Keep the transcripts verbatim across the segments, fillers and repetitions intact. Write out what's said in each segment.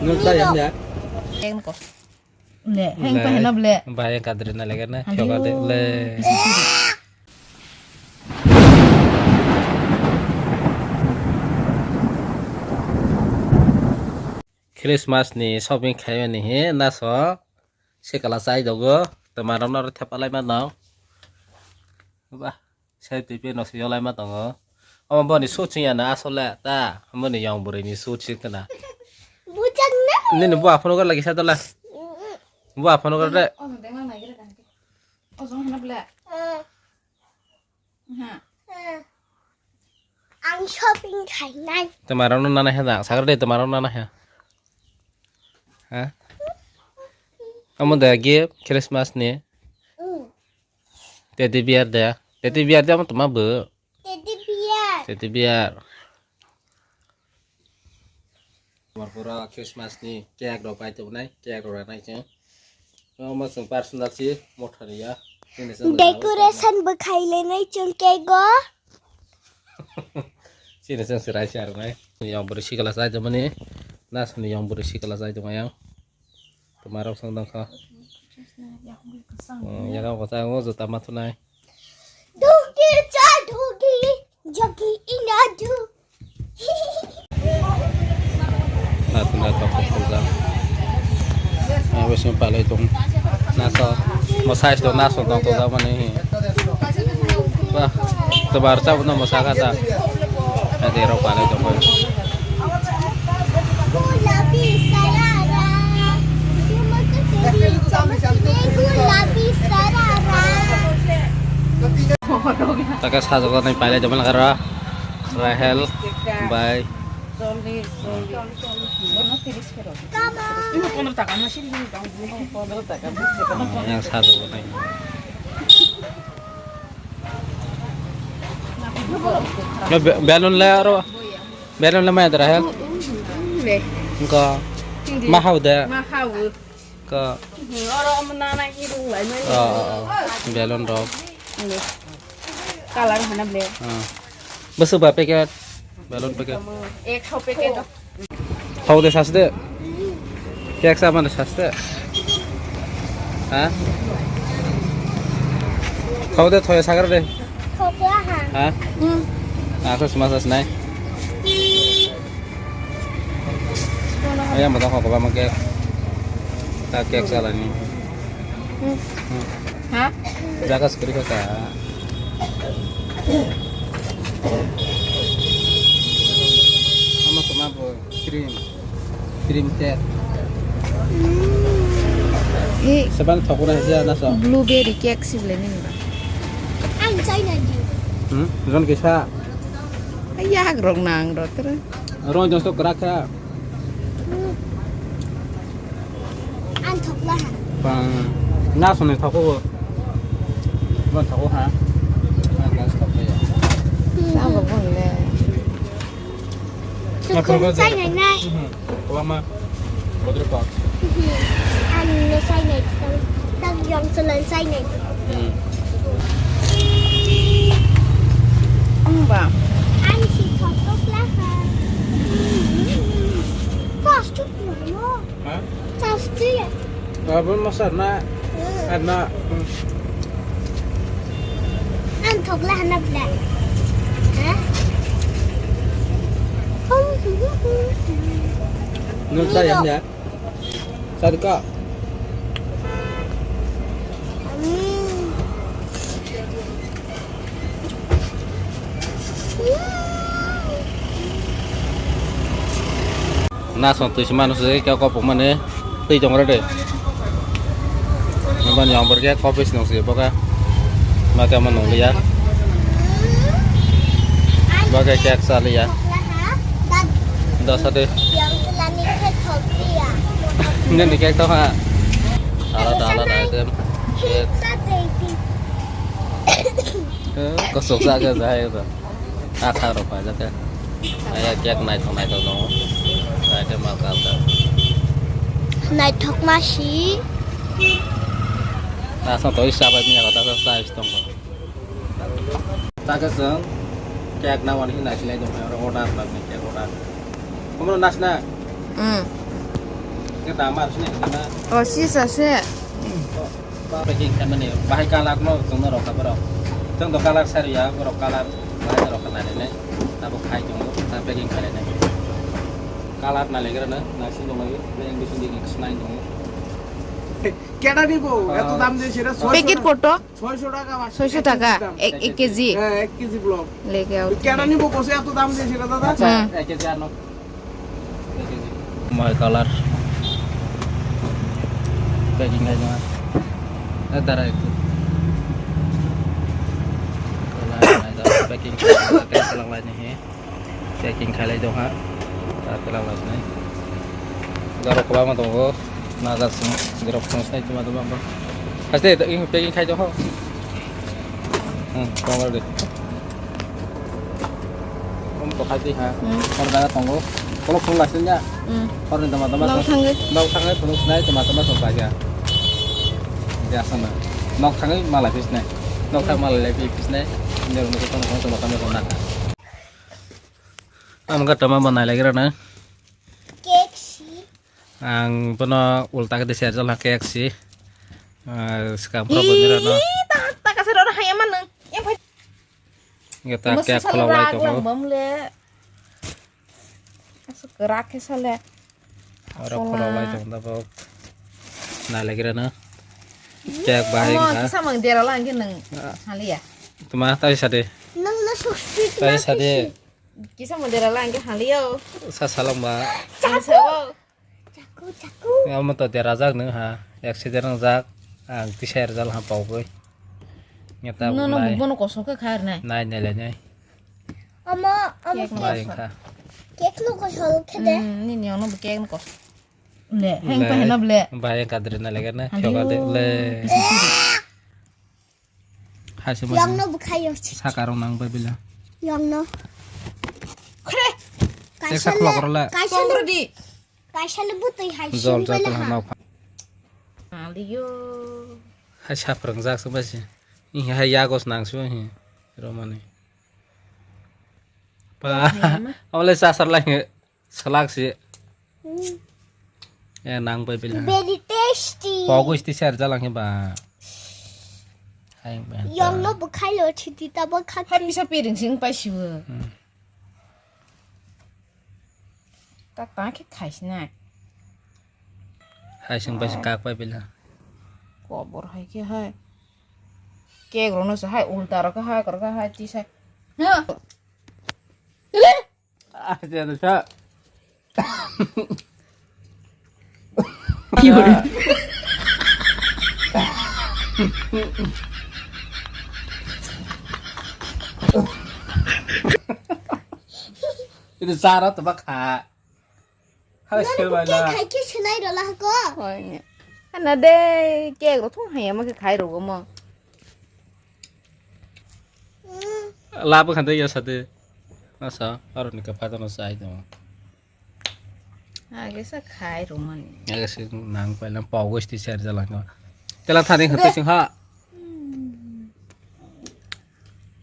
Nung sa yang ya? Yang ko. Le, heng pa hena ble. Ba yang kadri na lagi na. Hadi. Kyo kadri le. Christmas ni shopping khaimani he naso sikala chai dogo, twmarokno oro thepalai mano. Ba, sai twi peno se yolai ma tongo. Omo boni suit chwng ya na asole ta, boni yong bwrwi ni suit se kana. Bujang na. Nini bua phone gor lagi sa dola. Bua phone gor de. Omo dengla nai gere kan. Ojong hana ble. Ang shopping khainai. Twmarokno nana he da, sakra de twmarokno nana he. Ha? Amo da gift Christmas ni. Mm. Teddy bear da. Teddy bear da amo tuma bo. Teddy bear. Teddy bear. Tomar pura Christmas ni cake rok pai tongnai, cake rok ranai chwng. Omo chwng personal si motha ni ya. Chini chwng decoration bo khailainai chwng cake o. Chini chwng se raisa rwnai. Yong bwrwi sikla chai tongmani. Nasni yong bwrwi sikla chai tongmani yang. Tomarok chwng tongkha. Hmm, yago kwchang o juta ma thunai. Dugi cha dugi, jogi inadu. Nato nato kok kok jang. Ang bisi palai tong. Naso, mo size do naso tong tong jang mani. Wah, tebar cha no mo saka ta. Ade rok palai tong. Gulabi sarara. Gulabi sarara. Taka sajak nai pailai tongmani karo Rahel bai. Yang sajak nai. Balloon le aro. Balloon le mai Rahel. Engko. Mahau de. Mahau. Ko. Oro omo nana hirung lai mani. Oh, oh, oh. Balloon rok. Ini. Kalar hana ble. Ah. Besok ba packet? Balloon packet. Ekso packet. Thau de sas de. Cake sa mane sas de. Ha? Thau de thoya sagar de. Thokla ha. Ha? Hmm. Aku semasa senai. Ayam batang kok kobama cake. Ta cake salani. Hmm. Hmm. Ha? Jaga sekali kata. Ama koma bo cream. Cream cake. Hmm. Seban thokura aja naso. Blueberry cake sih beli ni ba. Ang China di. Hmm? Zon kisa. Ayah, grok nang rot re. Rong jong sok krak kha. Ang thokla ha. Bang, na soni thoko. Bang thoko ha. Bang gas thokla ya. Sabo bole. Tukum chai nai nai. Wama. Bodre pa. Ang no chai nai. Tang yong sulan chai nai. Hmm. Ang ba. Ang si thokla ha. Pas tu no. Ha? Sasti. Abon masar na. Hmm. Adna. Hmm. Ang thokla hana bla. Ha? Nung sa yang ya. Sa di ka. Hmm. Nasong twi se manu se khe kopok mani twi tong re de. Mabani ang borok khe kopis nung se boka. Ma khe ma nung liya. Boka khe cake sa liya. Dosa de. Nini cake to ha. Alada alada item. Cake. Eh, kosok jaga jahai ba. Asa rok paijak khe. Aya cake naithok naithok tongo. Naithok ma kal kal. Naithok ma si. Asa toi sabai miya kata sa size tongo. Taka chwng cake na wani hinai sinai tong order na cake order. Kono nasna? Hmm. Ke damar sini kana? Oh, sisa se. Packing khaimani bahai colour no chwngno rokha borok. Chwng do colour sariya, borok colour bahai rokha nai nai. Abo khai tongo, ta packing khainai. Colour na legra na, na sini dong lagi, yang di sini di snain dong. কেডা নিব? এত দাম দিয়ে সেটা ছয়শো প্যাকেট টাকা। কত? ছয়শো টাকা মাত্র। ছয়শো টাকা? এক কেজি দাম। এক, এক কেজি? হ্যাঁ, এক কেজি ব্লক। লেগে আউট। কেডা নিব? কষে এত দাম দিয়ে সেটা, দাদা? আচ্ছা, হুম। এক কেজি আনো। এক KG. My colour. Packing hai jana. Eh, dara ektu. Packing, packing, packing, packing, packing, Packing khailai dong ha. Ta twlang lai sinai. Borok kwbangma tongo. Nagar song, borok song sinai tuma tuma ba. Haste, packing khai dong ho. Hmm, tong de. Om to khai di ha. Hmm. Hor jaga tongo. Kolok song lai sinai. Hmm. Hor ni tama tama. Nok song thangwi. Nok thangwi, kolok sinai tama tama song paja. Dia sana. Nok thangwi malai pis nai. Nok thang malai lai pis nai. Nyor mo tama tama song na. Ang kha tama bo nai lagi rana. Cake si. Ang bono ulta khe de serjal ha cake si. Ah, skam pro bo nira no. Ih, ta, ta kasar ora hai emang nang. Yang phai. Nge ta cake khulok lai tongo. Bam le. Asuk rak khe sale. Oro khulok lai tongo da bo. Nai lagi rana. Cake bahai kha. Kisa mang dera lang khe nang. Ah. Haliya. Tuma tai sade. Nang na sok street. Tai sade. Kisa mo dera lang ke haliyo. Sa salong ba. Ang sao. Chaku, chaku. Amo to dera jak nung ha. Accident jak. Ang tisai rjal ha pogoi. Ngeta no, no, nai. Bono kosok khe khair nai. Nai, nai, nai, nai. Amo, amo. Cake no kosok. Bai kha. Cake no kosok khe de. Hmm, ni, ni, ono cake no kosok. Le, heng pa hena ble. Bai kadre na lega na. Haliyo. Choka de le. Pisi pisi. Hai se. Yongno bwkhayo. Saka rok nang bai bila. Yongno. Khre. Kaisa khulok rok la. Kaisa le. Kaisa le butwi hai. Jol jol ha. Aliyo. Hai saprang jak se bai se. Ih hai yagos nang se bai. Romani. Pa. Ole sasar lai. Salak si. Hmm. Ya nang bai bila. Very tasty. Pogo isti share jalang he ba. Hai ba. Yongno bwkhailo thiti ta bwkha. Hai pisa piring sing pai sibo. Hmm. Ta ta khe khai sinai. Hai sing pai kak pai bila. Kobor hai khe hai. Cake rok no se hai ulta rok hai kor hai tisai. Ha. Re. Ah, jangan sa. Itu sara tebak ha. Halo, sel bala. Khai khe sinai rola ko. Hoi ni. Ana de cake rok thung hai ma khe khai rogo mo. Labo khan de ya sade. Asa, aro ni ka pata no sai do. Age sa khai romani. Age se nang paila pogo isti share jalang. Tela thani hatu sing ha.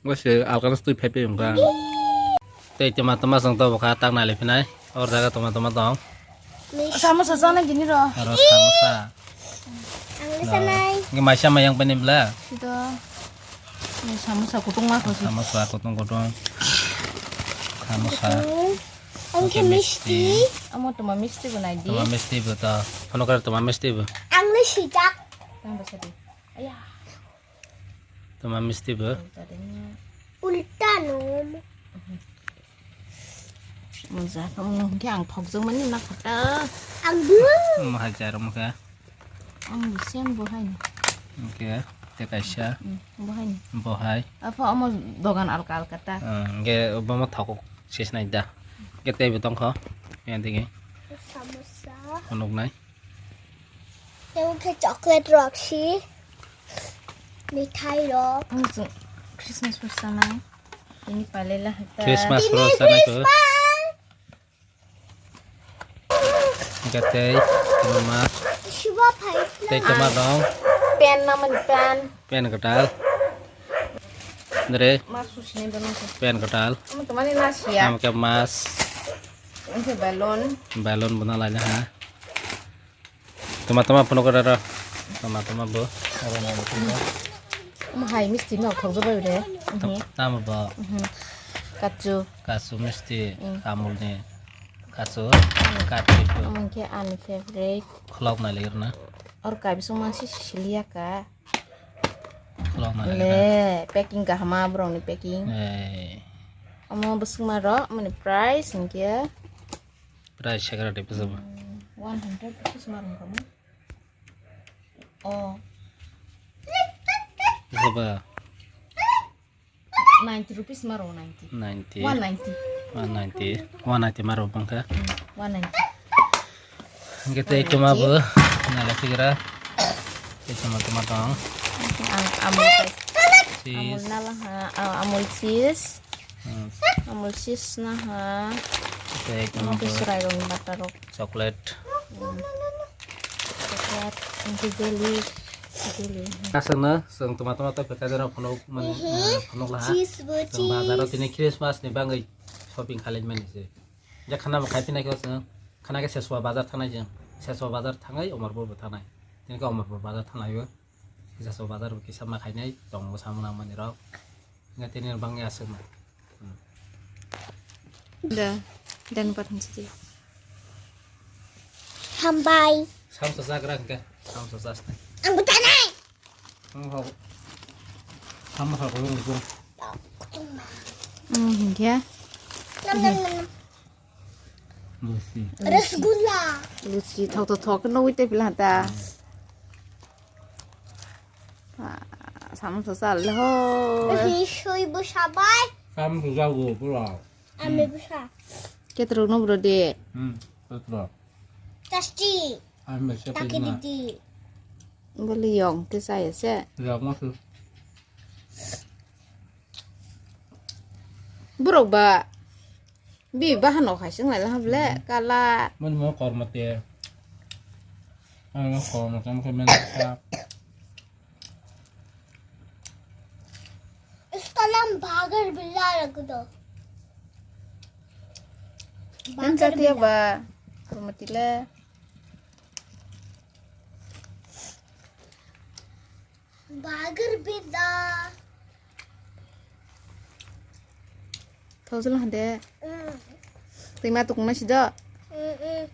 Bo se alkana stui phai phai wngkha. Tei toma toma song to bokha tak nai le phinai. Or jaga toma toma tong. Samosa chana gini ro. Aro samosa. Ang le sanai. Ngi maisa mayang pani bla. Ito. Ni samosa kutung ma khosi. Samosa kutung kutung. Samosa. Ang khe misti. Amo toma misti bo nai di. Toma misti bo to. Phano kar toma misti bo. Ang le sijak. Tang basa di. Aya. Toma misti bo. Ulta no. Moja kamu hingke ang phokjak mani na khata. Ang bu. Mo hajar mo khe. Ang bu sem bo hai. Hingke te kaisa. Hmm, bo hai. Bo hai. Apa omo dogan alka alka ta. Hmm, hingke obo mo thokok sis nai da. Hingke tei bo tongkho. Yang tigi. Samosa. Phunuk nai. Tei hingke chocolate rok si. Mithai rok. Ang chwng Christmas bo sanai. Ini palela hata. Christmas bo sanai ko. Hingke tei toma. Sibo phai. Tei toma dong. Pen naman pen. Pen kwtal. Dere. Mas susine dono. Pen kwtal. Amo tomani nasiya. Amo ke mas. Omo khe balloon. Balloon bo na laina ha. Toma toma phunuk rw rw. Toma toma bo. Omo hai misti no khorokjak bai de. Mhm. Tamo bo. Mhm. Kachu. Kachu misti. Mm. Amul ni. Kachu. Kachu. Omo khe ani favorite. Khulok nai lagi rwna. Or kabi song mangsi siliya ka. Khulok nai lagi rwna. Le, packing kaham a borok ni packing. Ei. Omo bwswkma rok, mani price hinkhe. Price sekra de bwswkma. Mm, one hundred rupees ma rwng kamo. Oh. Bwswkma. Ninety rupees ma rwng, ninety. Ninety. One ninety. One ninety. One ninety ma rwng bangkha. Mm, one ninety. Hingke tei toma bo nala sigra. Tei toma toma tong. Ang Amul kai. Cheese. Amul nala ha, ah, Amul cheese. Hmm. Amul cheese na ha. Tei toma bo. Serai rong bata rok. Chocolate. Hmm. Chocolate. Hingke jelly. Jelly. Aswkno chwng toma toma tei pekha jora phunuk mani, eh, phunuk laha. Cheese bo cheese. Chwng bazaro tini Christmas ni bagwi shopping khalai mani se. Ja khana bo khai phinai khe chwng khana khe Seswa bazar thangnai chwng. Seswa bazar thangai Omorpur bo thangnai. Tini khe Omorpur bazar thanglai o. Seswa bazar bo kisa ma khainai tongo samung nang mani rok. Nga tini bangya aswk ma. Da, dan pathan sidi. Hambai. Samsa jagra hingke, samsa jasnai. Ang bo tanai. Ang ho. Samsa ko lung lung. Hmm, hingke. Nam nam nam nam. Lusi. Rasgulla. Lusi, thok thok thok, no wite pila ta. Ah, samsa sal le ho. Hi soi bo sabai. Samsa jago pura. Ami bwsa. Ketrok no bro de. Hmm, ketrok. Tasty. Ami se. Taki pina. Didi. Bole yong te saya se. Yong ma su. Borok ba. Bi bahan no khai sing lai la hable kala. Mon mo korma te. Ano korma te mo khe men sa. Salam bagar bilal ko do. Kan bagar jatiya bilal. Ba. Rumati le. Bagar bilal. Thau jala hande. Mm. Twi ma tukna sido. Mm, mm.